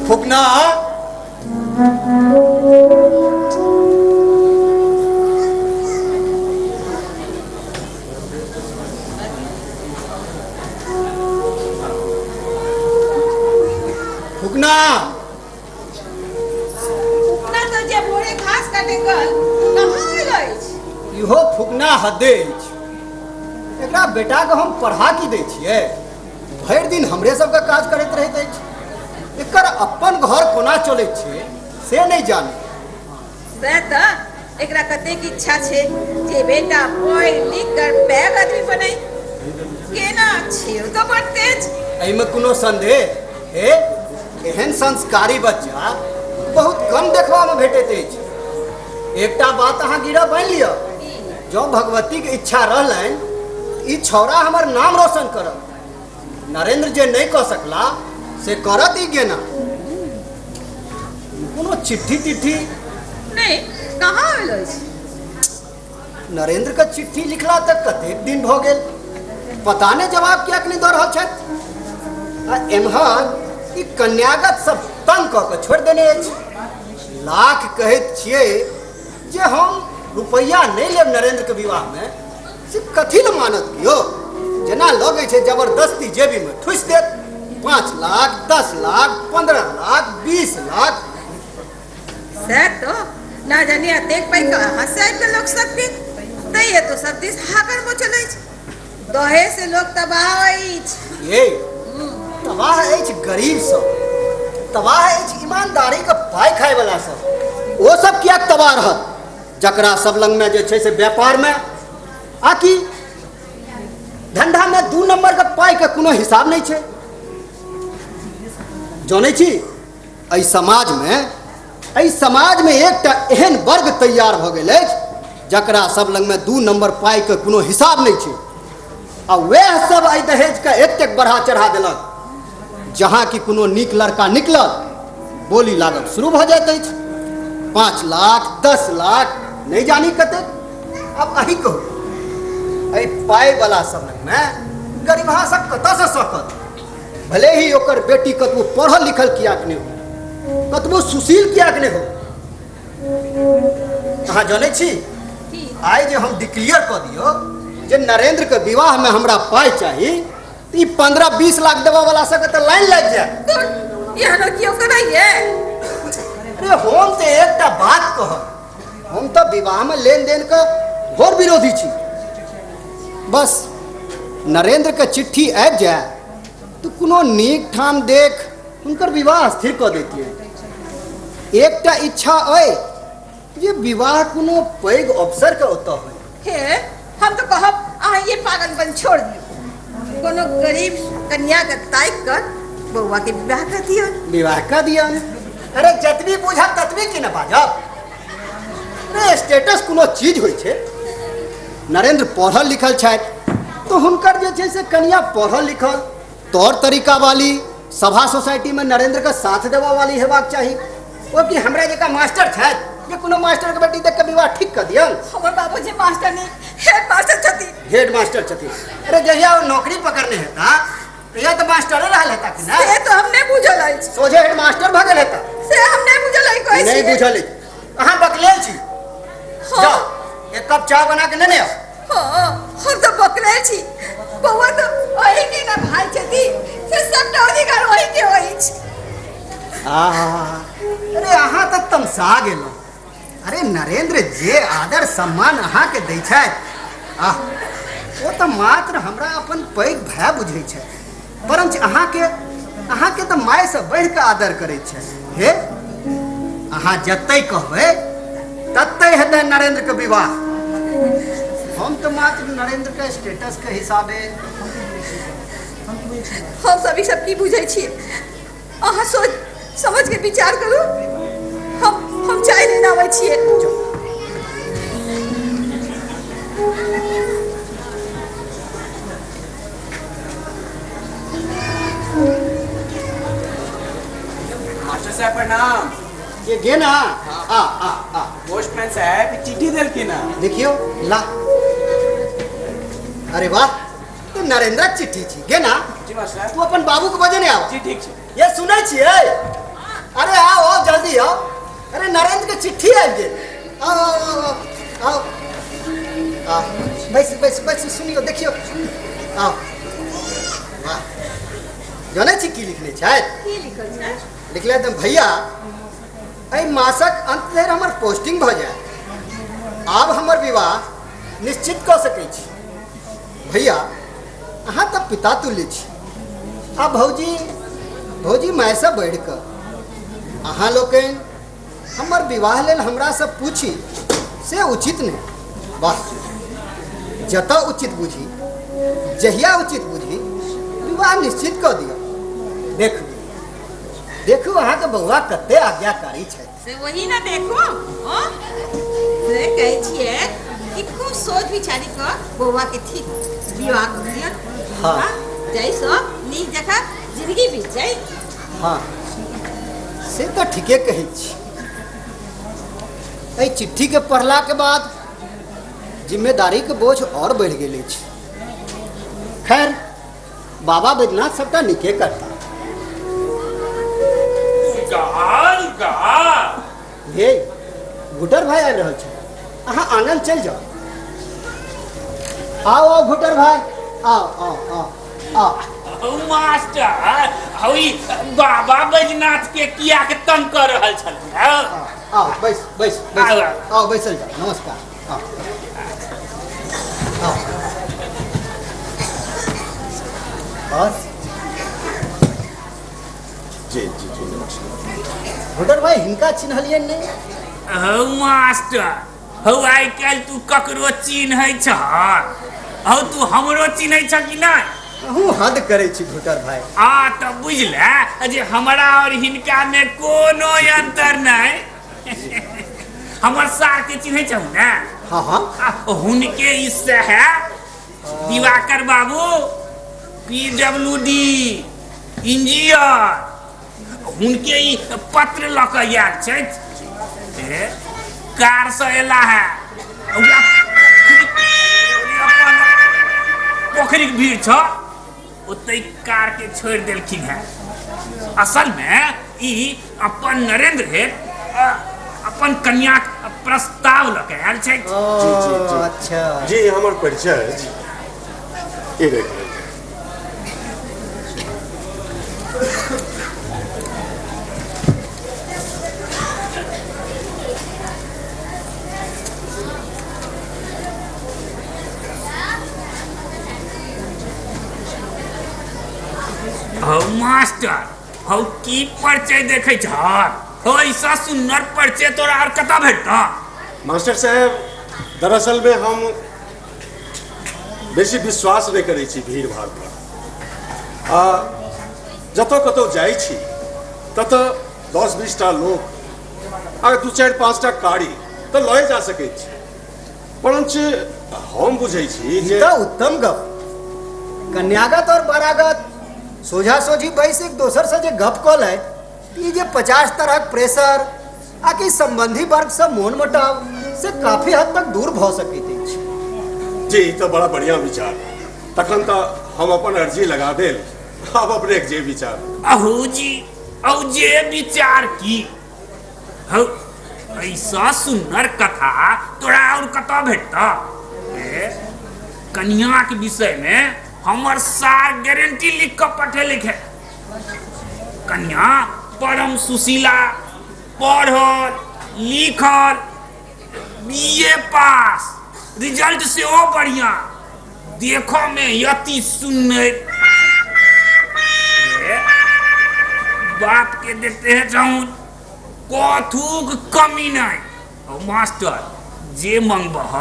फुकना, फुकना। फुकना तऽ जे भोरे घास काटे गल कहाँ आयल अछि? इहो फुकना हदे अछि। एकरा बेटाके हम पढ़ा की दै छियै? भरि दिन हमरे सबके काज करैत रहैत अछि। एकर अपन घर कोना चलैत छै से नहि जानी। सएह तऽ एकरा कतेक इच्छा छै जे बेटा पढ़ि लिख कर पैघ आदमी बनै। केना छियौ तऽ बड़ तेज। एहिमे कोनो संदेह? हे, एहन संस्कारी बच्चा बहुत कम देखबामे भेटैत अछि। एकटा बात अहाँ गिरह बान्हि लिअ, जँ भगवतीके इच्छा रहलनि ई छौड़ा हमर नाम रोशन करत। नरेंद्र जे नहि कऽ सकला से करत ई गेना। कोनो चिट्ठी तिट्ठी नहि, कहाँ आयल अछि? नरेंद्र के चिट्ठी लिखला तक कतेक दिन भऽ गेल, पता नहि जवाब किएक नहि दऽ रहल छथि। आ एम्हर ई कन्यागत सब तंग कऽ के छोड़ि देने अछि। लाख कहैत छियै जे हम रुपैआ नहि लेब नरेंद्र के विवाह में, से कथी लए मानत कियो? जेना लगै छै जबरदस्ती जेबीमे ठुसि देत 5 लाख, 10 लाख, 15 लाख, 20 लाख। सएह तऽ ना जानी एतेक पाइ कहाँ से आबि गेल लोक सबके। तैये तो सब दिस हाकर मचल अछि। दहेज से लोक तबाह अछि। ये तबाह अछि गरीब सब, तबाह अछि ईमानदारी के पाइ खाय वाला सब। ओ सब किएक तबाह रहत? जकरा सब लगमे जे छै से व्यापारमे आकि धंधामे 2 नंबर के पाइके कोनो हिसाब नहि छै। जानै छी, एहि समाजमे एकटा एहन वर्ग तैयार भऽ गेल अछि जकरा सब लगमे 2 नंबर पाइके कोनो हिसाब नहि छै, आ वएह सब एहि दहेजके एतेक बढ़ा चढ़ा देलक। जहाँ कि कोनो नीक लड़का निकलल, बोली लागब शुरू भऽ जाइत अछि, 5 लाख, 10 लाख, नहि जानी कतेक। आब अही कहू, एहि पाइवला सब लगमे गरीबहा सब कतऽसँ सकत? भले ही ओकर बेटी कतबो पढ़ल लिखल कियाक नहि हो, कतबो सुशील कियाक नहि हो। अहाँ जनै छी, आइ जे हम डिक्लेयर कऽ दियौ जे नरेंद्र के विवाह में हमरा पाइ चाही, तऽ ई 15-20 लाख देबऽ वाला सबके तऽ लाइन लागि जायत। एहनो केओ करैये? अरे, हम तऽ एकटा बात कहब, हम तऽ विवाह में लेन देन के घोर विरोधी छी। बस नरेंद्र के चिट्ठी आबि जाय तऽ कोनो नीक ठाम देख हुनकर विवाह स्थिर कऽ दैतियै। एकटा इच्छा अइ जे विवाह कोनो पैघ अफसर के ओतऽ होइ। हे, हम तऽ कहब अहाँ ये पागलपन छोड़ दियौ। कोनो गरीब कन्या के ताकि कऽ बौआ के विवाह कर दियौ। विवाह कऽ दियौ? अरे, जतबी बुझब ततबी की ने बाजब। अरे, स्टेटस कोनो चीज होइ छै? नरेंद्र पढ़ल लिखल छथि तऽ हुनकर जे छै से कनिया पढ़ल लिखल, तौर तरीका वाली, सभा सोसाइटी में नरेंद्र के साथ देबऽ वाली हेबाक चाही। ओ कि हमरा जकाँ मास्टर छथि जे कोनो मास्टर के बेटी देख के विवाह ठीक कऽ दियन? हमर बाबूजी मास्टर नहि, हेड मास्टर छथिन। हेड मास्टर छथिन? अरे, जहिया ओ नौकरी पकड़ने हेता तहिया तऽ मास्टरे रहल हेता कि से नहि? तऽ हम नहि बुझल अछि। सोझे हेड मास्टर भऽ गेल हेता। से हम नहि बुझल अछि, कहै नहि छियै। बुझल अछि? अहाँ बकलेल छी। हाँ। जाउ, एक कप चाय बना के नेने आउ। हाँ, हम तऽ बकलेल छी। बौआ तऽ ओही के ना भाई छथिन, से सबटा अधिकार ओही के अछि। आहा, अरे, अहाँ तऽ तमसा गेलहुँ। अरे, नरेंद्र जे आदर सम्मान अहाँके दै छथि, आह, ओ तऽ मात्र हमरा अपन पैघ भाय बुझै छथि, परंच अहाँके तऽ मायसँ बढ़ि कऽ आदर करैत छथि। हे, अहाँ जतै कहबै ततै हेतै नरेंद्रके विवाह। हम तऽ मात्र नरेंद्रके स्टेटसके हिसाबे। हम सब ई सब की बुझै छियै? अहाँ सोच समझ के विचार करू। हम चाय लेने आबै छियै। साहब प्रणाम। ये गे ना आ आ आ पोस्टमैन साहब चिट्ठी देलखिन हँ। देखियो ला। अरे वाह, तो नरेंद्र चिट्ठी छी गे ना। जी मास्टर। तू अपन बाबू के बजे नहीं आवा। जी ठीक छै। ये सुनै छियै? अरे आओ आओ जल्दी आओ। अरे नरेंद्र के चिट्ठी आबि गेल। आओ आओ आओ आओ आओ, बैस बैस बैस, सुनियो देखियो। आओ, वाह, जानै छी की लिखने छथि? की लिखल छै? लिखले तऽ भैया एहि मासक अंत धरि हमर पोस्टिंग भऽ जायत, आब हमर विवाह निश्चित कऽ सकै छी। भैया अहाँ तऽ पिता तुल्य छी, आ भौजी भौजी मायसँ बढ़ि कऽ अहाँ लोकनि हमर विवाह लेल हमरासँ पूछी से उचित नहि। वाह, जतऽ उचित बुझी, जहिया उचित बुझी, विवाह निश्चित कऽ दिअ। देखू देखू अहाँके बौआ कते आज्ञाकारी छथि। से वही ना देखो, हाँ? से कहै छियै कि खूब सोच विचारी कऽ बौआ के ठीक विवाह कर दियौ। हाँ। जाहिसँ नीक जकाँ जिंदगी बीत जाय। हाँ, से तऽ ठीके कहै छी। एहि चिट्ठीके पढ़लाके बाद जिम्मेदारीके बोझ आओर बढ़ि गेल अछि। खैर, बाबा बैद्यनाथ सबटा नीके करता। गा हे घुटर भाई आबि रहल छै, अहाँ आंगन चलि जाउ। आओ आओ घुटर भाई, आओ आओ आओ आओ। हौ मास्टर, हौ ई बाबा बैजनाथ के किया के तंग कर रहल छल? आओ आओ, बैस बैस बैस, आओ, आओ। आओ बैसल जाउ। नमस्कार। आओ आओ। और जी जी जी नमस्कार। घुटर भाई हिनका चिन्हलियनि नहि? हौ मास्टर, हौ आइ काल्हि तू ककरो चिन्है छह? हौ तू हमरो चिन्है छह कि नहि? अहूँ हद करै छी घुटर भाई। आ तऽ बुझले जे हमरा और हिनका में कोनो अंतर नहि। हमर सार के चिन्है छहु ने? हाँ हाँ। आ, हुनके ई है दिवाकर बाबू, पीडब्ल्यूडी इंजीनियर, हुनके ई पत्र लऽ कऽ आयल छथि। ए, कार से एला है, ओकरा अपन पोखरिक भीड़ छ ओतै कार के छोड़ि देलखिन है। असल में ई अपन नरेंद्र हे अपन कन्याक प्रस्ताव लऽ कऽ आयल छथि। जी, जी, जी। अच्छा जी, हमर परिचय अछि। ई देख लेब। हौ मास्टर, हौ की परिचय देखै छह? हौ ऐसा सुन्नर परिचय तोरा आर कतऽ भेटतह? मास्टर साहब, दरअसल में हम बेसी विश्वास नहि करै छी भीड़ भाड़ पर, आ जतऽ कतौ जाइ छी ततऽ 10-20 टा लोक आ 2-4-5 टा गाड़ी तऽ लए जा सकै छी, परंच हम बुझै छी जे तऽ उत्तम गप। कन्यागत और वरागत सोझा सोझी बैस एक दोसर से जे गप कऽ लैत, ई जे 50 तरहक प्रेशर आ कि संबंधी वर्ग से मोन मोटाव से काफी हद तक दूर भऽ सकैत अछि। जी, ई तऽ बड़ा बढ़िया विचार। तखन तऽ हम अपन अर्जी लगा देल, आब अपने जे विचार। अहू जी, अहू जे विचार की हौ, ऐसा सुन्नर कथा तोरा और कतऽ भेटतह? ए, कन्याक विषय में हमर सार गारंटी लिख कऽ पठेलक है। कन्या परम सुशीला, पढ़ल लिखल, बीए पास, रिजल्ट सेहो बढ़िया, देखऽ में अति सुन्नर। ए, बाप के देखते हैं जाऊं कथूक कमी नहीं। ओ मास्टर, जे मंगबह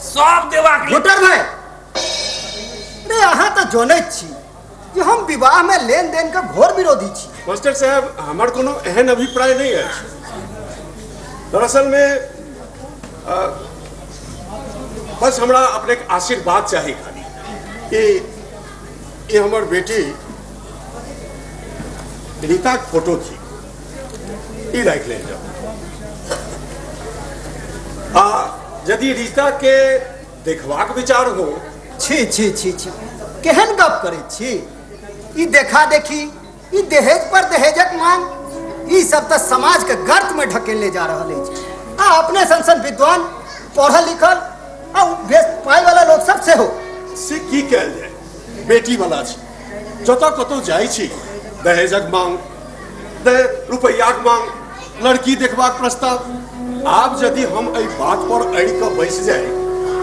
सब देबाक लेल। घुटर भाई, अरे अहाँ तऽ जनैत छी जे हम विवाह में लेन देन के घोर विरोधी छी। मास्टर साहब, हमर कोनो एहन अभिप्राय नहीं अछि। दरअसल में बस हमरा अपने के आशीर्वाद चाही खाली कि ई हमर बेटी रीता के फोटो थी। ई राखि लेल जाउ। आ यदि रीता के देखबाक विचार हो। छी छी छी छी, केहन गप करै छी? ई देखा देखी, ई दहेज पर दहेजक मांग, ई सब तऽ समाज के गर्त में ढकेलने जा रहल अछि। आ अपने सन सन विद्वान, पढ़ल लिखल आ बेस पाइ वाला लोक सब सेहो। से की कयल जाय, बेटी वाला छी, जतऽ कतौ जाइ छी दहेजक मांग, रुपैयाक मांग, लड़की देखबाक प्रस्ताव। आब यदि हम एहि बात पर अड़ि कऽ बैस जाय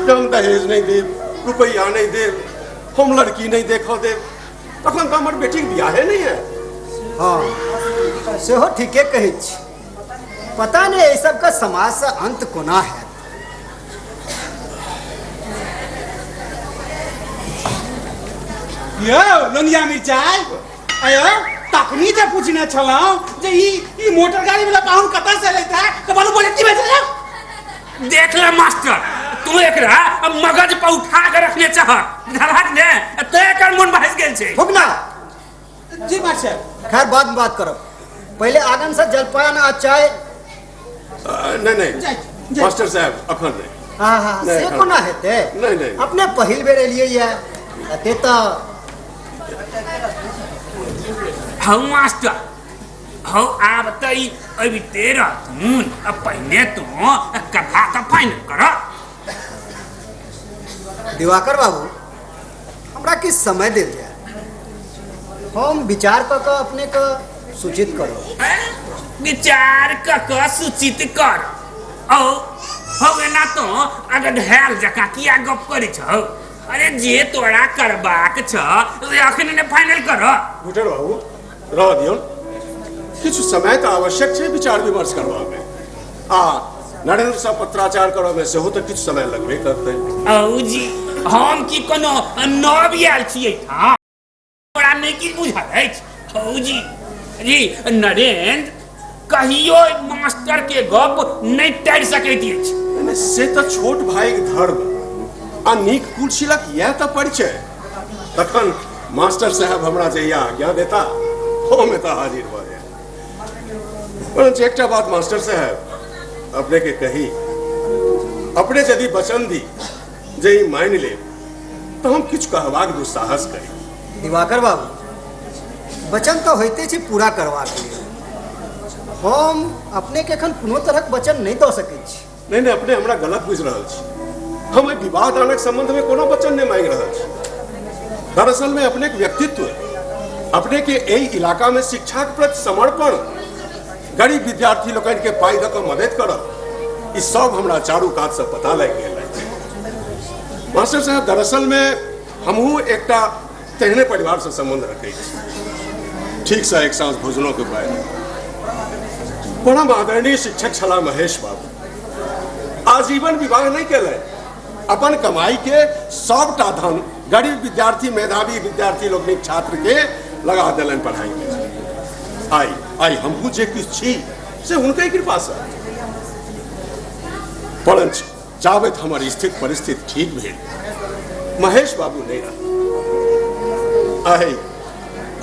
जे हम दहेज नहि देब, रुपैया नहि देब, हम लड़की नहि देखऽ देब, तखन तऽ हमर बेटीक बियाहे नहि हैत। हँ, सेहो ठीके कहै छी। पता नहि एहि सबके समाजसँ अंत कोना हैत। यौ लोनिया मिरचाइ, अयो तखनी जे पूछने छलहुँ जे ई ई मोटर गाड़ी वाला पाहुन कतऽ से लेता है, तऽ बोलू बोले की भेल छलै? देख ले मास्टर, तू एकरा मगज पर उठा के रखने चाह बुझलहक ने, ते एकर मन बहस गेल छै। फुकना जी मास्टर। खैर बाद में बात करब, पहले आंगन से जलपान आ चाय। नहीं नहीं जाय, जाय। मास्टर साहब अखन नहीं। हाँ हाँ, नहीं, से एखन कोना हेतै? नहीं, नहीं। अपने पहिल बेर एलियै ये, एते तऽ। हौ मास्टर हौ, आब तऽ ई अबिते रहथुन, आ पहिने तू कथा तऽ फाइनल कर। दिवाकर बाबू, हमरा किछु समय देल जाय, हम विचार कऽ कऽ अपनेके सूचित करब। विचार कऽ कऽ सूचित कर। औ हौ, एना तो अगधैल जकाँ किया गप करै छौ? अरे जे तोरा करबाक छ से अखन ने फाइनल कर। घुटर बाबू रह दियौ, किछु समय तऽ आवश्यक छै विचार विमर्श करबामे, आ नरेंद्र सँ पत्राचार करऽमे सेहो तऽ किछु समय लगबे करतै। औ जी, हम की कोनो नव आयल छियै? ठाम तोरा नहि की बुझल अछि? हौ जी जी, नरेंद्र कहियो मास्टर के गप नहि टारि सकैत अछि। नहि, से तऽ छोट भाईक धर्म आ नीक कुलशीलक इएह तऽ परिचय। तखन मास्टर साहब हमरा जहिया आज्ञा देता हम एतऽ हाजिर भऽ जायब। परंच एकटा बात मास्टर साहब अपने के कही, अपने यदि वचन दी जे ई मानि लेब तऽ हम किछु कहबाक दुस्साहस करी। दिवाकर बाबू, वचन तऽ होइते छै पूरा करबाक लेल। हम अपने के एखन कोनो तरहक वचन नहि दऽ सकैत छी। नहीं नहीं, अपने हमरा गलत बुझि रहल छी। हम एहि विवाह दानक संबंध में कोनो वचन नहीं मांगि रहल छी। दरअसल में अपने के व्यक्तित्व, अपने के एहि इलाका में शिक्षा के प्रति समर्पण, गरीब विद्यार्थी लोकनि के पाइ दऽ कऽ मदद करब, ई सब हमरा चारू कात से पता लागि गेल अछि। मास्टर साहब, दरअसल में हमहूँ एकटा तेहने परिवार से संबंध रखै छी। ठीक से एक साँझ भोजनों के पाइ नहि। परम आदरणीय शिक्षक छलाह महेश बाबू, आजीवन विवाह नहीं केलनि, अपन कमाई के सबटा धन गरीब विद्यार्थी, मेधावी विद्यार्थी लोकनिक छात्र के लगा देलनि पढ़ाई में। आइ आइ हमहूँ जे किछु छी से हुनके कृपा से। परंच जाबत हमर स्थिति परिस्थिति ठीक भेल, महेश बाबू नहीं रह। आइ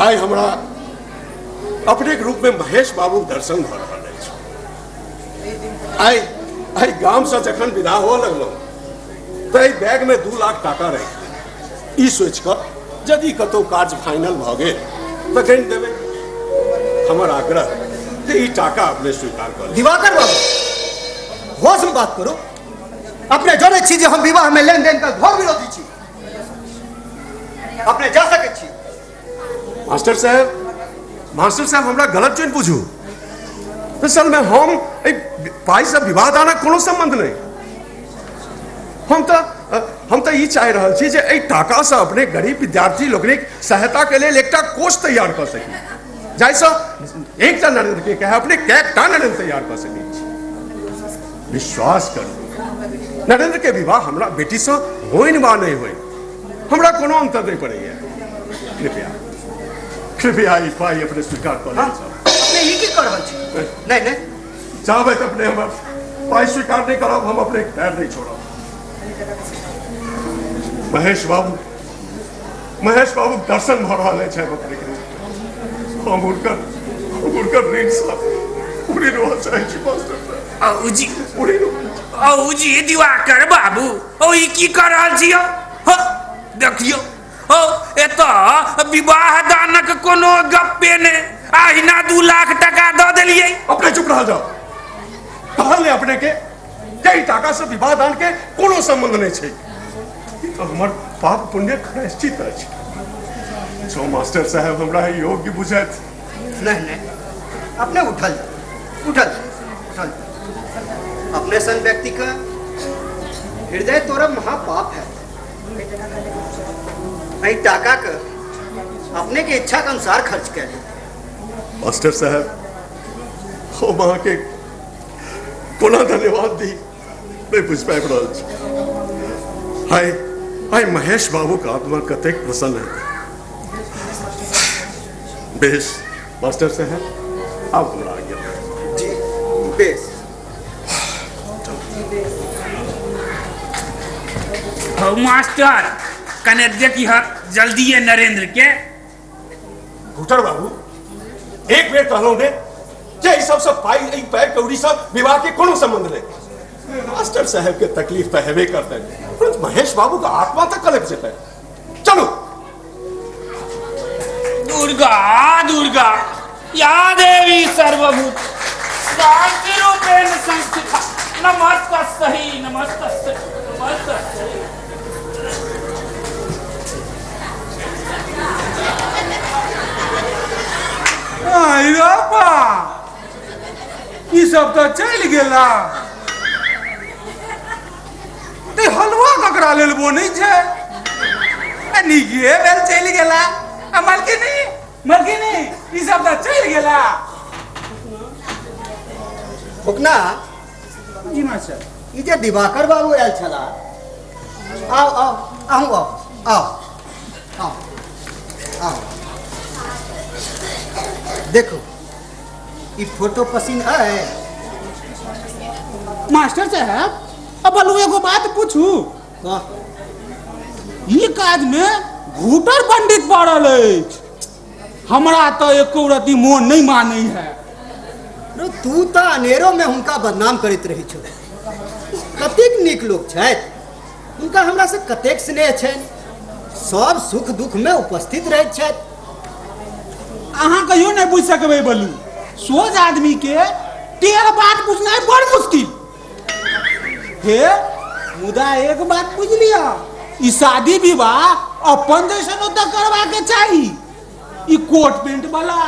आइ हमरा अपने के रूप में महेश बाबू के दर्शन भऽ रहल अछि। आइ आइ गाम से जखन विदा हुअ लगलहुँ तऽ एहि बैग में 2 लाख टाका राखि देलहुँ, ई सोचि कऽ यदि कतौ कार्य फाइनल भऽ गेल तऽ गणि देबै। हमर आग्रह जे ई टाका अपने स्वीकार कऽ लिअ। दिवाकर बाबू, होश में बात करू। अपने जनै छी जे हम विवाह में लेन देन के घोर विरोधी छी। अपने जा सकै छी। मास्टर साहब, मास्टर साहब हमरा गलत जन बुझू। असल में हम एहि पाइ से विवाह दानक कोनो संबंध नहीं। हम तऽ ई चाहि रहल छी जे एहि टाका से अपने गरीब विद्यार्थी लोकनिक सहायता के लेल एकटा कोष तैयार कऽ सकी, जाहिसँ एकटा नरेंद्र के कहे अपने कएकटा नरेंद्र तैयार कऽ सकै छी। विश्वास करू, नरेंद्र के विवाह हमरा बेटी से होइन वा नहीं होइन, हमरा कोनो अंतर नहीं पड़ैया। कृपया कृपया ई पाइ अपने स्वीकार कऽ लेल जाउ। अपने ई की कऽ रहल छी? नहीं नहीं, जाबे अपने हमर पाइ स्वीकार नहीं करब हम अपने पैर नहीं छोड़ब। महेश बाबू, महेश बाबू दर्शन भऽ रहल अछि अपने के। हम हुनकर ऋण सँ उड़ि रहल चाहै छी मास्टर साहब। औजी उड़ि रहल। औजी दिवाकर बाबू, ओ ई की कर रहल छी यौ? हो देखियौ, हो एतऽ विवाह दानक कोनो गप्पे नहि, अहिना 2 लाख टका दऽ देलियै। अपने चुप रह जाओ। कहल ने अपने के कई टाका से विवाह दान के कोनो संबंध नहीं छै। ई तो हमर पाप पुण्य प्रायश्चित अछि। जो मास्टर साहब हमरा योग्य बुझत। नहीं नहीं, अपने उठल उठल उठल। अपने सन व्यक्ति का हृदय तोरा महापाप है। एहि टाका के अपने के इच्छा के अनुसार खर्च कर। मास्टर साहब, हम अहाँ के कोना धन्यवाद दी नहीं बुझ पाबि रहल छी। हाय हाय, महेश बाबू के आत्मा कतेक प्रसन्न है। बेस मास्टर साहब, आब हमरा आज्ञा। जी बेस। हौ मास्टर, कने देखिह जल्दिए नरेंद्र के। घुटर बाबू, एक बेर कहलहुँ ने जे ई सबसँ पाइ, ई पाइ कौड़ी सब विवाह के कोनो संबंध नहीं। मास्टर साहब के तकलीफ तऽ हेबे करतै, परंतु महेश बाबू के आत्मा तक कलपि जेतै। चलू। दुर्गा दुर्गा या देवी सर्वभूत शांति रूपेण संस्थिता, नमस्तस्यै नमस्तस्यै नमस्तस्यै। आई बापा, ई सब तऽ चलि गेला। ते हलवा ककरा लेल बनै छै? आ नीके भेल चलि गेला। आ मालकिनी, मालकिनी, ई सब तऽ चलि गेला। फुकना जी मास्टर। ई जे दिवाकर बाबू आयल छला, आओ आओ, अहूँ आओ आओ आओ आओ। देखो ई फोटो पसीन है। मास्टर साहब, अब बोलू एगो बात पूछू। कह। ई काज में घूटर पंडित पड़ल अछि, हमरा तऽ एको रति मोन नहीं मानै है। रो तू तऽ अनेरो में हुनका बदनाम करैत रहै छौ। कतेक नीक लोक छथि, हुनका हमरा से कतेक स्नेह छनि, सब सुख दुख में उपस्थित रहैत छथि। अहाँ कहियो नहीं बुझि सकबै बलू, सोझ आदमी के टेढ़ बात बुझनाइ बड़ मुश्किल हे। मुदा एक बात बुझ लिया, ई शादी विवाह अपन जैसन ओतऽ करबा के चाही। ई कोट पेंट वाला,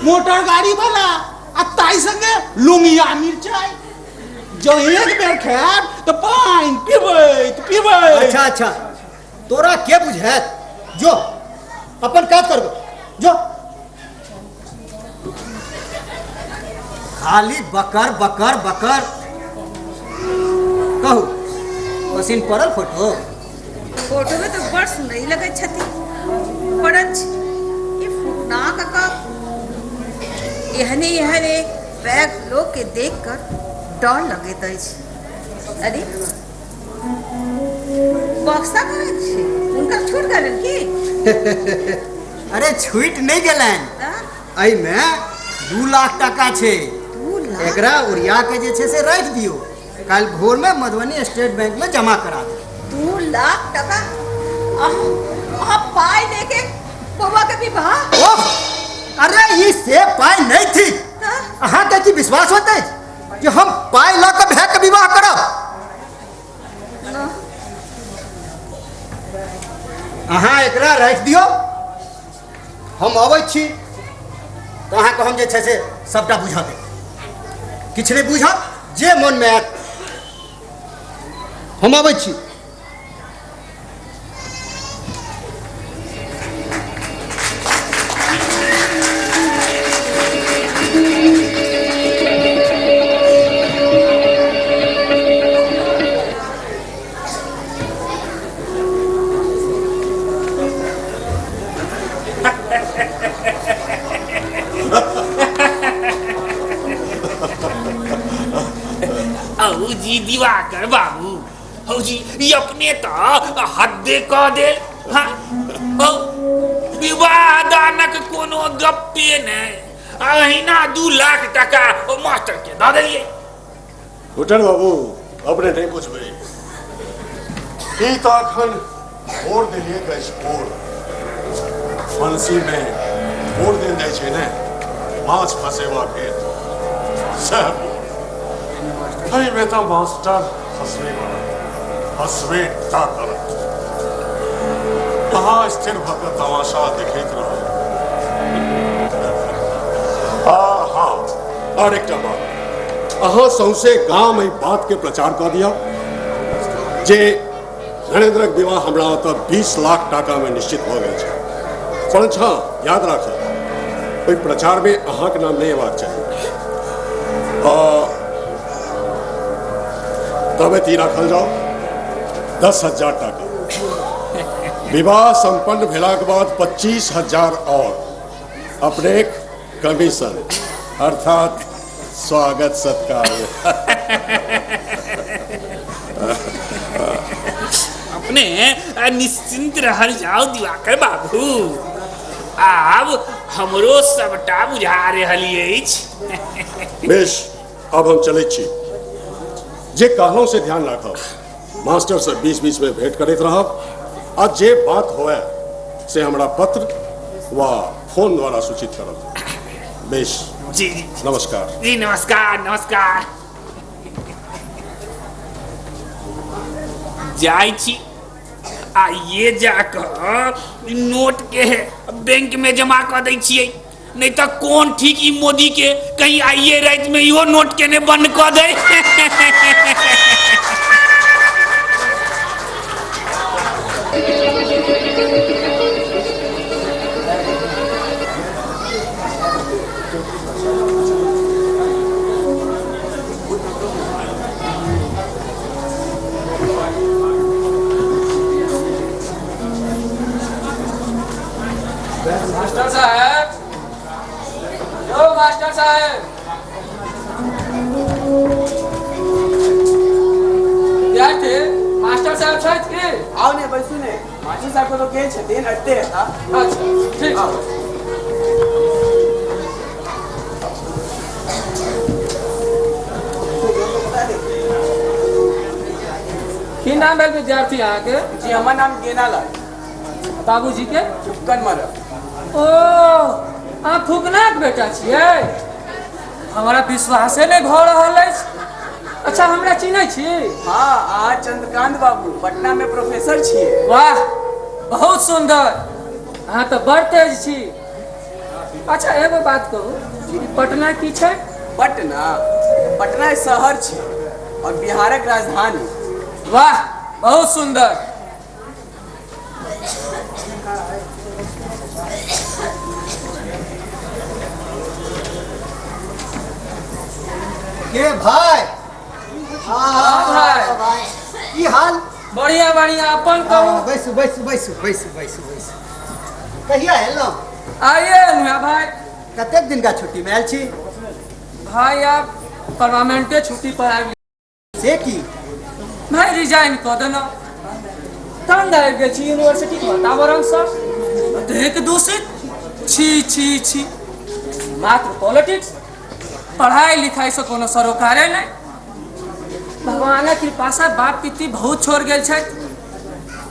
मोटर गाड़ी वाला आ ताहि संगे लुंगिया मिरचाई जो एक बेर खायब तऽ पानि पीबैत पीबैत। अच्छा अच्छा, तोरा के बुझायत? जो अपन काज करबो, जो। खाली बकर बकर बकर। कहू, पसीन पड़ल फोटो? फोटो में तो बड़ सुंदरी लगै छथि, परंच ई फुकना काका एहने एहने पैघ लोक के देख कर डर लगैत अछि। अरे बक्सा कहाँ छै? हुनका छूट गेलनि की? अरे छूट नहीं गेलनि, एहिमे 2 लाख टाका छै। 2 लाख? एकरा ओरिया के जे छै से राखि दियौ, काल्हि भोर में मधुबनी स्टेट बैंक में जमा करा देब। 2 लाख टाका? अहाँ पाइ लेके बौआ के विवाह? ओह, अरे ई से पाइ नहीं थी। अहाँ के की विश्वास होते कि हम पाइ लऽ के भाय के विवाह करब? अहाँ एकरा राखि दियौ, हम अबै छी तऽ अहाँके हम जे छै से सबटा बुझा देब। किछु नहि बुझब, जे मनमे आयत। हम अबै छी। औ जी दिवाकर बाबू, हौ जी ई अपने तऽ हद्दे कऽ देल। हाँ, हौ विवाह दानक कोनो गप्पे नहि, आ अहिना 2 लाख टाका ओ मास्टर के दऽ देलियै। घुटन बाबू, अपने नहि बुझबै, ई तऽ अखन फोड़ देलियै गैस फोड़। बंसीमे फोड़ देल जाइ छै ने माछ फसेबाक हेतु, सएह फोड़। एहिमे तऽ मास्टर फसबे करत, फसबे टा करत। अहाँ स्थिर भऽ कऽ तमाशा देखैत रहू। आ हँ, आओर एकटा बात, अहाँ सौंसे गाम एहि बातके प्रचार कऽ दिअ जे नरेंद्रक विवाह हमरा ओतऽ 20 लाख टाकामे निश्चित भऽ गेल छै। परंच हँ, याद राखब, ओहि प्रचारमे अहाँके नाम नहि अयबाक चाही। तब ई राखल जाओ 10,000 टाका, विवाह संपन्न भेलाक बाद 25,000 और अपने कमीशन, अर्थात स्वागत सत्कार। अपने निश्चिंत रहल जाओ दिवाकर बाबू, आब हमरो सबटा बुझा रहल अछि। बेश, अब हम चलै छी। जे कहलहुँ से ध्यान राखब, मास्टर से बीच बीच में भेंट करैत रहब आ जे बात होए से हमरा पत्र वा फोन द्वारा सूचित करब। बेश। जी जी। नमस्कार। जी नमस्कार नमस्कार। जाइ छी आ ये जाकऽ नोट के बैंक में जमा कऽ दै छियै, नहीं तऽ कोन ठीक ई मोदी के कहीं आइए राति में इहो नोट के ने बंद कऽ दे। मास्टर साहब, यो मास्टर साहब, विद्यार्थी मास्टर साहब छथि की? आउ ने, बैसू ने। मास्टर साहब कतौ गेल छथिन, अबिते हेता। अच्छा ठीक छै। की नाम भेल विद्यार्थी अहाँके? जी, हमर नाम गेनालाल। बाबूजी के? फुकन मरब। ओ, अहाँ फुकनाक बेटा छियै? हमरा विश्वासे नहि भऽ रहल अछि। अच्छा, हमरा चिन्है छी? हाँ, अहाँ चंद्रकांत बाबू, पटना में प्रोफेसर छियै। वाह, बहुत सुंदर, अहाँ तऽ बड़ तेज छी। अच्छा एगो बात कहू, पटना की छै? पटना? पटना एक शहर छै और बिहारक राजधानी। वाह, बहुत सुंदर। के भाई? हाँ भाई। की हाल? बढ़िया बढ़िया, अपन कहू। बैसू बैसू बैसू बैसू बैसू बैसू। कहिया एलहुँ? आइए नुआ भाई। कतेक दिन का छुट्टी में आयल छी? भाई आप परमानेंटे छुट्टी पर आबि। से की? भाई रिजाइन कऽ देना, तंग आबि गेल छी यूनिवर्सिटीके वातावरणसँ, अत्यधिक दूषित, छी छी छी, मात्र पॉलिटिक्स, पढ़ाई लिखाईसँ कोनो सरोकारे नहि। भगवानक कृपासँ बाप पित्ती बहुत छोड़ गेल छथि।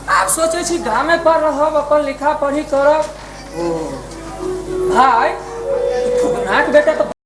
आब सोचै छी गामे पर रहब, अपन लिखा पढ़ी करब। भाई फुगनाक बेटा तऽ